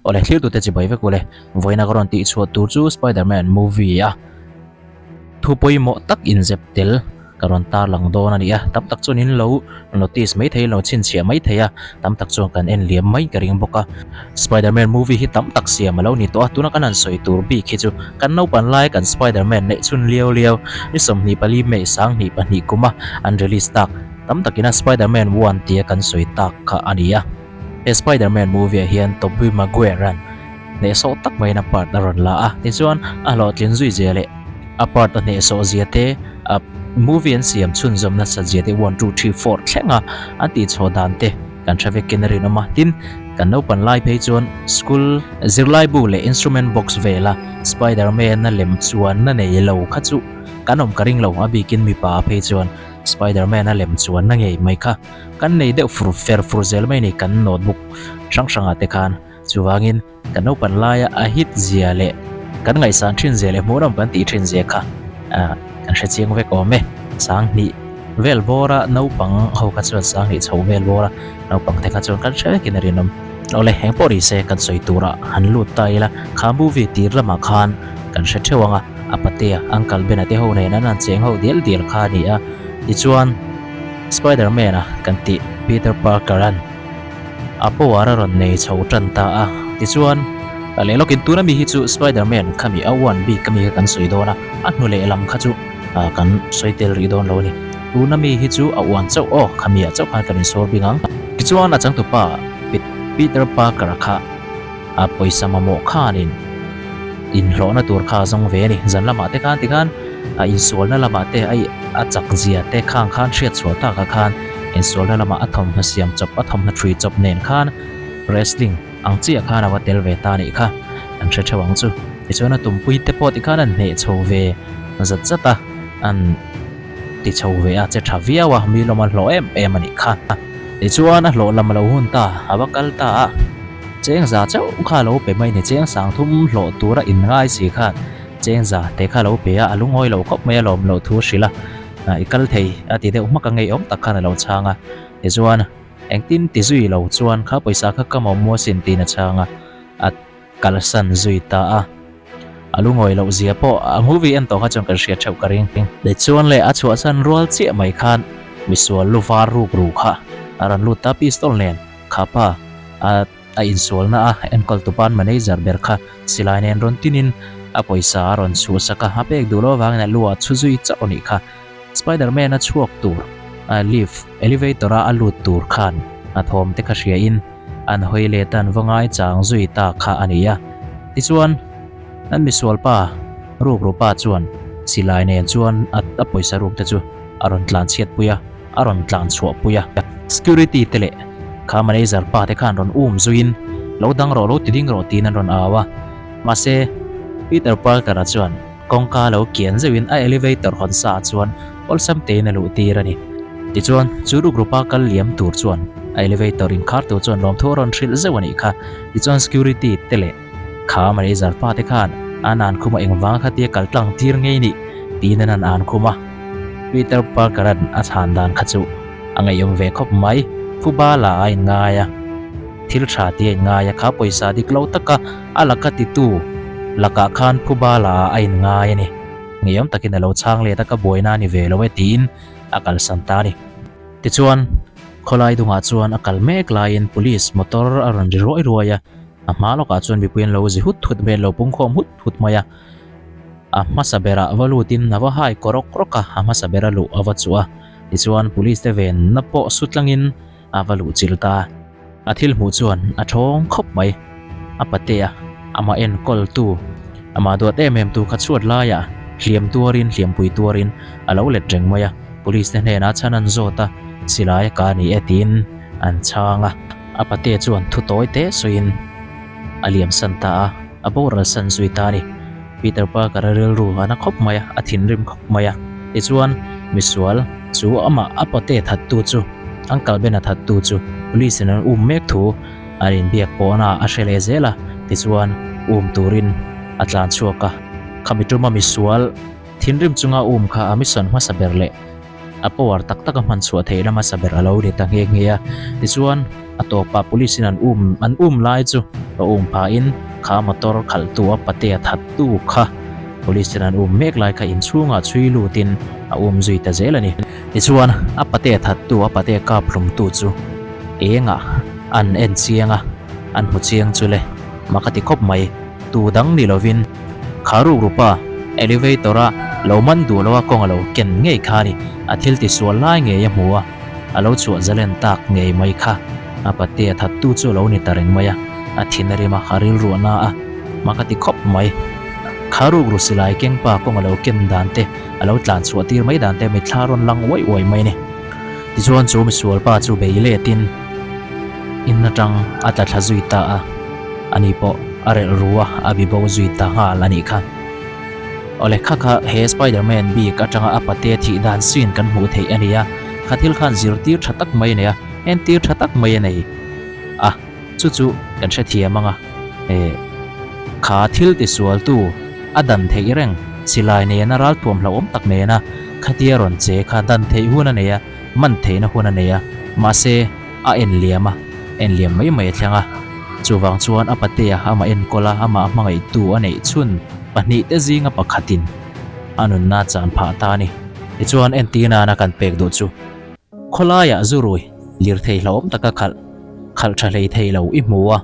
Awle thlirtute chibai vek ule, vawiina ka rawn tihchhuah tur chu Spiderman movie a thu pawimawh tak inzep tel ka rawn tarlang dawn a ni a, tam tak chuan in lo notice mai thei lo chhinchhiah mai thei a, tam tak chuan kan en liam mai ka ring bawk a. Spiderman movie hi tam tak siam a lo ni tawh a, tuna kan han sawi tur bik hi chu kan naupan lai kan Spiderman neih chhun liau liau ni 24 May 2002 kuma an release tak tam takin a Spiderman one tia kan sawi tak kha a ni a. He Spiderman movie ah hian Tobey Maguire-a'n hnehsawh tak maiin a part a rawn la a, tichuan a hlawhtlin zui zia leh a part a hnehsawh zia te, a movie an siam chhunzawm nasat zia te one, two, three, four thlenga an tihchhuah dan te kan hre vekin a rinawm a. Tin, kan naupan lai phei chuan school zirlaibu leh instrument box vela Spiderman-a lem chuanna nei lo kha chu kan awm ka ring lo, a bikin mipa phei chuan Spiderman-a lem chuanna ngei mai kha. Kan nei deuh fur fer fur zel mai ni kan notebook hrang hrangah te khan. Chuvangin kan naupan laia a hit zia leh kan ngaihsan thin zia leh hmuhnawm kan tih thin zia kha kan hre chiang vek awm e. Sanghnih vel bawra naupang ho kha chuan sanghnih chho vel bawra naupang te kha chuan kan hre vekin a rinawm. Awle eng pawh ni se kan sawi turah han lut ta ila kha movie tir lamah khan kan hre theuh ang a, a patea uncle Ben-a te ho nen an han cheng ho dial dial kha a ni a. Tichuan. Spider-Man-a kan tih Peter Parker-a'n a power a rawn nei chho tan ta a, tichuan a leh lawkin tuna mi hi chu Spider-Man kha mi a uan bik ami kha kan sawi dawn a, a hnu leh lam kha chu kan sawi tel rih dawn lo a ni. Tuna mi hi chu a uan chauh aw, khami ah chauh khan kan insawr bing ang. Tichuan a changtupa Peter Parker-a kha a pawisa mamawh khanin inhlawhna tur kha a zawng ve a ni. Zan lamah te khan tikhan a insualna lamah te a a chak zia te khang khan hriat chhuah takah khan insualna lamah a thawmhnaw siam chawp a thawmhnaw thui chawp nen khan wrestling ang chiah khan a va tel ve ta anih kha an hre theuh ang chu. Tichuan a tumpui te pawh tikhan an hneh chho ve zat zat a, an ti chho ve a, che tha viau a, mi lawm a hlawh em em anih kha. Tichuan a hlawh lam a lo hun ta, a va kal ta a. Cheng za chauh kha lo pe mai ni, cheng sang thum hlawh tura in ngai si khan cheng za te kha lo pe a, a lungawi lo khawp mai a lawm loh thu hrilh a, i kal thei a ti deuh hmak a ngeiawm tak khan a lo chhang a, tichuan engtin ti zui lo chuan kha pawisa kha ka mamawh asin tiin a chhang a, a kalsan zui ta a, a lungawi loh zia pawh a movie en tawh kha chuan kan hriat theuh ka ring. Tichuan leh a chhuahsan rual chiah mai khan misual lu var ruk ru kha a rawn lut ta pistol nen. Kha pa a a insualna a enkawl tupan manager ber kha silai nen rawn tinin a pawisa a rawn chhuahsak a, a pek duh loh avangin a lu ah chhu zui chauh a nih kha. Spiderman a chhuak tur a lift elevator a a lut tur khan a thawm te kha hria in an hawi let a an va ngai chang zui ta kha a ni a. Tichuan an misual pa rukru pa chuan silai nen chuan a a pawisa ruk te chu a rawn tlan chhiat pui a. a rawn tlan chhuah pui a. Security te leh kha manager pa te khan rawn um zuiin lo dang rawh lo ti ding rawh tiin an rawn au a. Mahse, Peter Parker-a chuan kawngka lo kian zeuhin a elevator hawn sa ah chuan awlsam tein a luh tir a ni. Tichuan, chu rukrupa kal liam tur chuan a elevator inkhar tur chuan lawmthu a rawn hrilh zeuh a nih kha. Tichuan security te leh kha manager pa te khan an an khum a engvanga khatia kal tlang tir ngei nih tiin an han an khum a. Peter Parker-a'n a chhan dan kha chu a ngaihawm ve khawp mai. Phuba la a inngai a, thil tha tih a inngai a, kha pawisa dik lo taka a laka titu lakah khan phuba la a inngai a ni. Ngaihawm takin a lo chhang let a, ka buaina a ni ve lo e tiin a kalsan ta a ni. Tichuan, khawlai dungah chuan a kal mek laiin police motor a rawn ri ruai ruai a, a hma lawkah chuan mipui an lo zi hut hut mai, an lo pungkhawm hut hut mai a. A hmasa berah va lutin a va hai kaw rawk rawk a, a hmasa bera luh a va chuh a. Tichuan police te venna pawh su tlangin a va luh chilh ta. A thil hmuh chuan a thawng khawp mai. A patea amah enkawltu, amah duat em em tu kha chhuat laiah hliam tuarin hliampui tuarin a lo let reng mai a. Police te hnenah chhan an zawt a, silai a ka ni e tiin an chhang a. A patea chuan thu tawi te sawiin a liamsan ta a. A boral san zui ta a ni. Peter Parker a rilru a na khawp mai a, a thinrim khawp mai a. Tichuan, misual chu amah a pate thattu chu, Uncle Ben-a thattu chu police in an um mek thu an inbiak pawhna a hre leh zel a. Tichuan, um turin a tlan chhuak a. Khami tuma misual thinrim chunga um kha a mission hmasa ber leh. A power tak tak a hman chhuah theih lama sa ber a lo ni ta nghe nghe a. Tichuan, a tawpah police in an um an um lai chu a um phahin kha motor khalhtu a patea thattu kha police ten an um mek lai kha inchhungah chhui lutin a um zui ta zel a ni. Tichuan, a patea thattu a patea kap hlumtu chu engah an en chiang a, an hmu chiang chu le mak a ti khawp mai. Tu dang ni lovin kha rukrupa elevator a lo man duh loa kawng a lo ken ngei kha a ni. A thil tisual lai ngei a hmu a, a lo chhuah zalen tak ngei mai kha. A patea thattu chu a lo ni ta reng mai a, a thin a rim a, a rilruah na a, mak a ti khawp mai. Kha rukru silai kengpa kawng a lo ken dan te, a lo tlan chhuah tir mai dan te mitthla rawn lang uai uai mai a ni. Tichuan chu misual pa chu bei letin in atang a tla thla zui ta a, ani pawh a relh ru a, a bi bo zui ta nghal a nih kha. Awle kha kha he Spiderman bik atanga a pate thih dan scene kan hmuh theih a ni a, kha thil khan zirtir tha tak mai a nei a, entir tha tak mai a nei a, chu chu kan hrethiam ang a, eh kha thil tisualtu a dan theih reng silai nena ralthuam hlauhawm tak nena khatia rawn che kha dan theih hun a nei a, man theihna hun a nei a, mahse a en liam a, en liam mai mai a thleng a. Chuvang chuan a patea amah enkawl a, amah hmangaihtu a neih chhun pahnihte zinga pakhatin a nunna chan phah ta a ni. Tichuan entir nana kan pek duh chu khawlaiah zurui lirthei hlauhawm taka khalh khalh tha hlei thei lo i hmu a,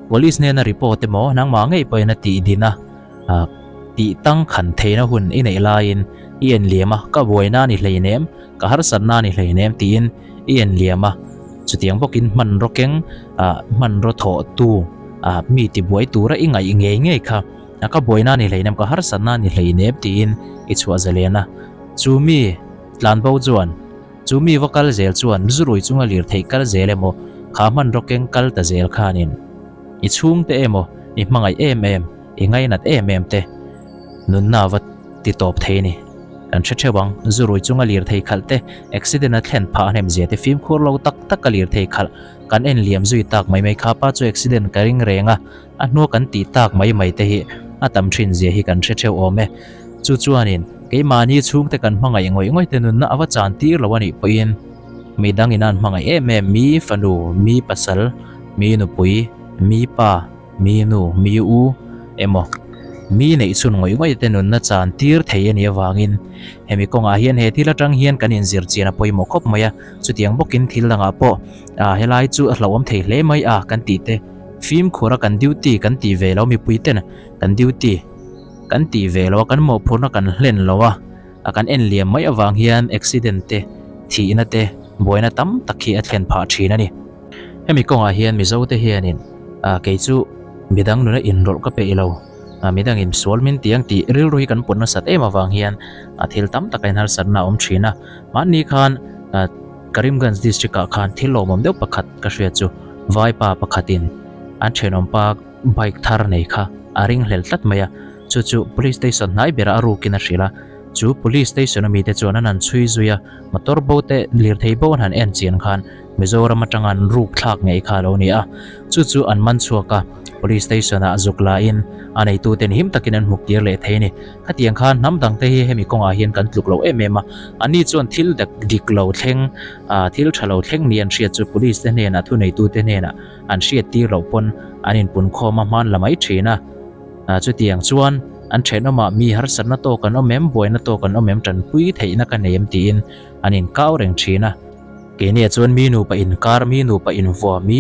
Police hnena report emaw nangmah ngei pawhin a tih din a, tih tang khan theihna hun i neih laiin i en liam a, ka buaina a ni hleinem, ka harsatna a ni hleinem tiin i en liam a, chutiang bawkin hmanraw keng hmanraw thawhtu mi tibuai tura i ngaih ngei ngei kha ka buaina a ni hleinem, ka harsatna a ni hleinem tiin i chhuah zalen a, chu mi tlanbo chuan. Chu mi va kal zel chuan zurui chunga lirtheih kal zel emaw, kha hmanraw keng kal ta zel khanin i chhungte emaw, i hmangaih em em, i ngainat em em te nunna va ti tawp thei a ni. Kan hre theuh ang, zurui chunga lirthei khalh te, accident a thlen phah hnem zia te fimkhur lo tak tak a lirthei khalh kan en liam zui tak mai mai kha pa chu accident ka ring reng a, A hnua kan tih tak mai mai te hi a tam thin zia hi kan hre theuh awm e. Chu chuanin keimahni chhungte kan hmangaih ngawih ngawih te nunna a va chan tir lo a nih pawhin mi dangin an hmangaih em em, mi fanu, mi pasal, mi nupui, mi pa, mi nu, mi u emaw mi neih chhun ngawih ngawih te nunna chan tir thei a nih avangin hemi kawngah hian he thil atang hian kan inzir chian a pawimawh khawp mai a. Chutiang bawkin thil dangah pawh helai chu a hlauhawm thei hle mai a kan tih te. Fimkhur a kan duty kan tih ve lo mipui ten kan duty kan tih ve lo a kan mawhphurna kan hlen lo a a kan en liam mai avang hian accident te thihna te buaina tam tak hi a thlen phah thin a ni. Hemi kawngah hian Mizo te hianin ah kei chu midang nuna inrawlh ka peih lo ah midangin sual min ti ang tih rilru hi kan put nasat em avang hian a thil tam taka inharsatna a awm thin a mahni khan ah Karimganj district ah khan thil lawmawm deuh pakhat ka hriat chu Vaipa pakhatin an thenawmpa bike thar nei kha a ringhlel tlat mai a, chu chu police station hnai berah a rukin a hrilh a, chu police station a mite chuan an han chhui zui a, motor bo te lirthei bo an han en chian khan Mizoram atanga an ruk thlak ngei kha a lo ni a, chu chu an man chhuak a, police station ah zuk lahin a neituten him takin an hmuk tir leh thei a ni. Khatiang khan hnam dang te hi hemi kawngah hian kan tluk lo em em a, ani chuan thil dak dik lo thleng ah thil tha lo thleng ni an hriat chu police te hnenah thuneitu te hnenah an hriat tir loh pawn an inpun khawm a hman la mai thin a, ah chutiang chuan an thenawmah mi harsatna tawk an awm em buaina tawk an awm em tanpui theihna ka nei em tiin an inkau reng thin a. Keiniah chuan mi nupa inkar mi nupa invuah mi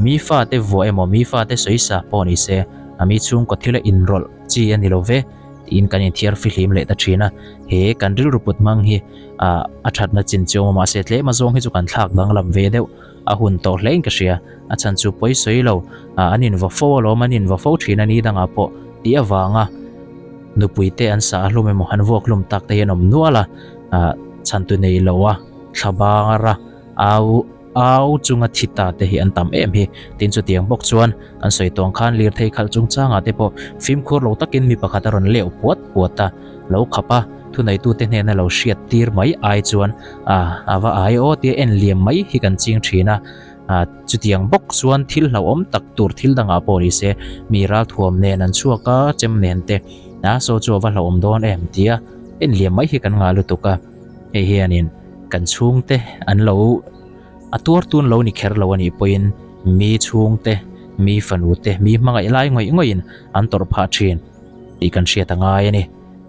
mi fate vuah emaw mi fate sawisa pawh ni se a mi chhungkaw thila inrawlh chi a ni lo ve tiin kan inthiar fihlim leh ta thin a, he kan rilru put hmang hi ah a thatna chin chu awm a mahse tlem azawng hi chu kan thlak danglam ve deuh a hun tawh hle in ka hria, a chhan chu pawi sawi lo ah an invaw fo alawm an invaw fo thin a ni dangah pawh tih avanga nupui te an sah a hlum emaw an vuak hlum tak te hi an awm nual a ah chhantu nei lo a thla bang a au. Au chunga thi ta te hi an tam em hi. Tin chutiang bawk chuan kan sawi tawng khan lirthei khalh chungchangah te pawh fimkhur lo takin mi pakhat a rawn leuh puat puat a, lo khap a, thuneitute hnena lo hriat tir mai ai chuan a a va ai aw tia en liam mai hi kan ching thin a. A chutiang bawk chuan thil hlauhawm tak tur thil dangah pawh ni se mi ralthuam nen an chhuak a, chem nen te a saw chu a va hlauhawm dawn em tia en liam mai hi kan ngah lutuk a. Hei hianin kan chhungte an lo a tuar tun lo ni kher lo a nih pawhin mi chhungte, mi fanute, mi hmangaih lai ngawih ngawih in an tawrh phah thin tih kan hriat a ngai a ni.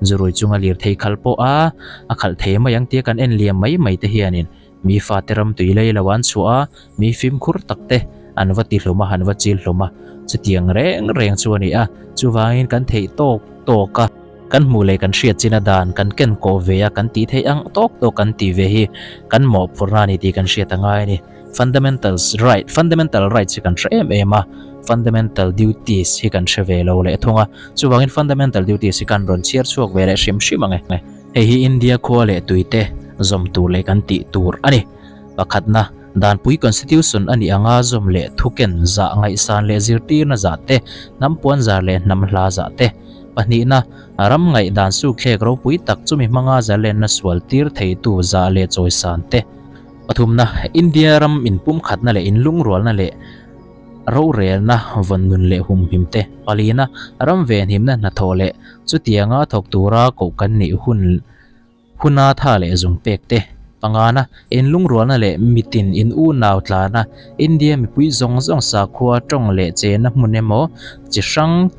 Zurui chunga lirthei khalh pawh a a khalh thei mai ang tia kan en liam mai mai te hianin Mi fate ram tui lei lo an chhuah a, mi fimkhur tak te an va ti hlum a, an va chil hlum a, chutiang reng reng chu a ni a. Chuvangin kan theih tawk tawk a, kan hmuh leh kan hriat china dan kan ken kawh ve a, kan tih theih ang tawk tawk kan tih ve hi kan mawhphurhna a ni tih kan hriat a ngai a ni. Fundamentals right, fundamental rights hi kan hre em em a, fundamental duties hi kan hre ve lo leh thung a, chuvangin fundamental duties hi kan rawn chhiar chhuak ve leh hrim hrim ang e. Hei hi India khua leh tuite zawm tur leh kan tih tur a ni. Pakhatna, Danpui Constitution a nih anga zawm leh thuken zah ngaihsan leh zirtirna zah te, hnam puanzar leh hnam hla zah te. Pahnihna, Ram ngaihdan sukthlek ropui tak chumi hmanga zalenna sual tir theitu zah leh chawisan te. Pathumna, India ram inpumkhatna leh inlungrualna leh Rorelna vawn nun leh humhim te palina ram venhimna hnathawh leh chutianga thawk tura koh kan nih hun huna tha leh zung pek te pangana inlungrualna leh mitin in unau tlana India mipui zawng zawng sakhua tawng leh chenna hmun emaw chi hrang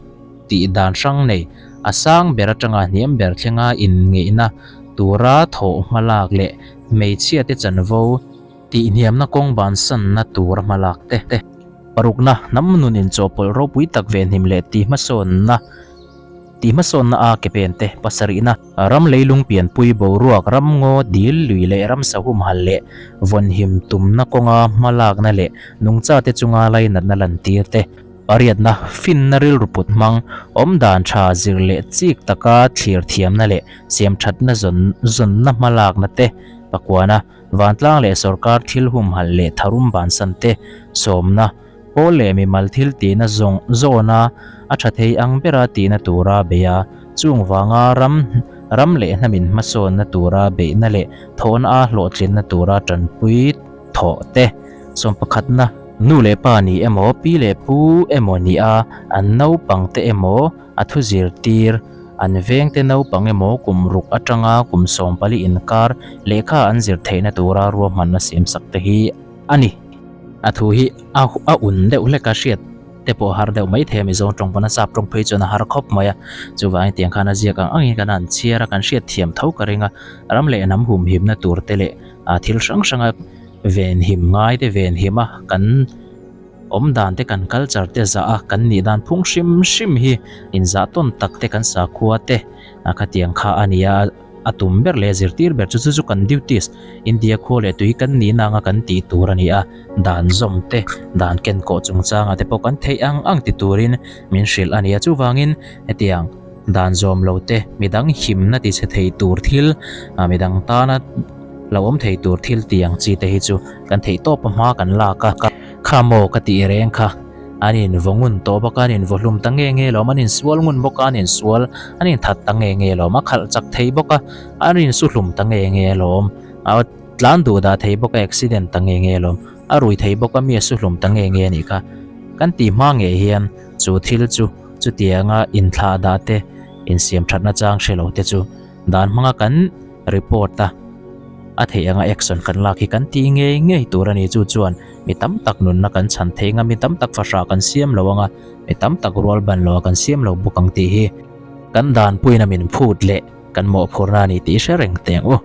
tih dan hrang nei a sang ber atanga hniam ber thlenga inngeihna tura thawh hmalak leh hmeichhiate chanvo Tihhniamna kawng bansanna tura hmalak te te. Parukna, hnam nun inchawhpawlh ropui tak venhim leh tihhmasawnna tihhmasawnna a ke pen te. Pasarihna, ram leilung pianpui boruak, ram ngaw, dil, lui leh ramsa humhal leh vawnhim tumna kawnga hmalakna leh nungchate chunga lainatna lantir te. Pariatna, finna rilru put hmang, awmdan tha zir leh chik taka thlir thiamna leh siamthatna zawn zawnna hmalakna te. Pakuana, Vantlang leh sorkar thil humhalh leh tharum bansan te, sawmna, pawl leh mimal thil tihna zawng zawna a tha thei ang bera tihna tura bei a, chung vanga ram ram leh hnamin hmasawnna tura beihna leh thawhna a hlawhtlinna tura tanpui thawh te, sawmpakhatna, nu leh pa ni emaw, pi leh pu emaw ni a, an naupang te emaw a thu zirtir. An vengte naupang emaw kum ruk atanga kum 40 inkar lehkha an zir theihna tura ruahmanna siamsak te hi a ni. A thu hi a a un deuh hlek a, hriat te pawh a har deuh mai thei a, Mizo tawng pawn a sap tawng phei chuan a har khawp mai a, chuvangin tiang khan a ziak ang angin kan han chhiar a, kan hriat thiam tho ka ring a, ram leh hnam humhimna tur te leh thil hrang hranga venhim ngai te venhim a kan Awm dan te kan culture te zah a kan nih dan phung hrim hrim hi inzah tawn tak te kan sakhua te a khatiang kha a nia a tum ber leh zirtir ber chu chu chu kan duties India khua leh tui kan nihna anga kan tih tur a ni a dan zawm te dan kenkawh chungchanga te pawh kan theih ang ang ti turin min hrilh a ni a chuvangin hetiang dan zawm lo te midang himna ti chhe thei tur thil midang tana Lo awm thei tur thil ti ang chi te hi chu kan theih tawp a hma kan lak a, kha maw ka tih reng kha an in vaw ngun tawh bawk a, an in vaw hlum ta nge nge lawm, an in sual ngun bawk a, an in sual an in that ta nge nge lawm, a khalh chak thei bawk a, an in su hlum ta nge nge lawm, a tlan duh dah thei bawk a, accident ta nge nge lawm, a rui thei bawk a, mi a su hlum ta nge nge a nih kha. Kan tih hma ngei hian chu thil chu chutianga inthlah dah te, insiam thatna chang hre lo te chu dan hmanga kan Report a a theih anga action kan lak hi kan tih ngei ngei tur a ni. Chu chuan mi tam tak nunna kan chhan thei anga mi tam tak fahrah kan siam lo anga mi tam tak rual ban lo a kan siam lo bawk ang tih hi kan danpuina min phut leh kan mawhphurna a ni tih hre reng teh ang u.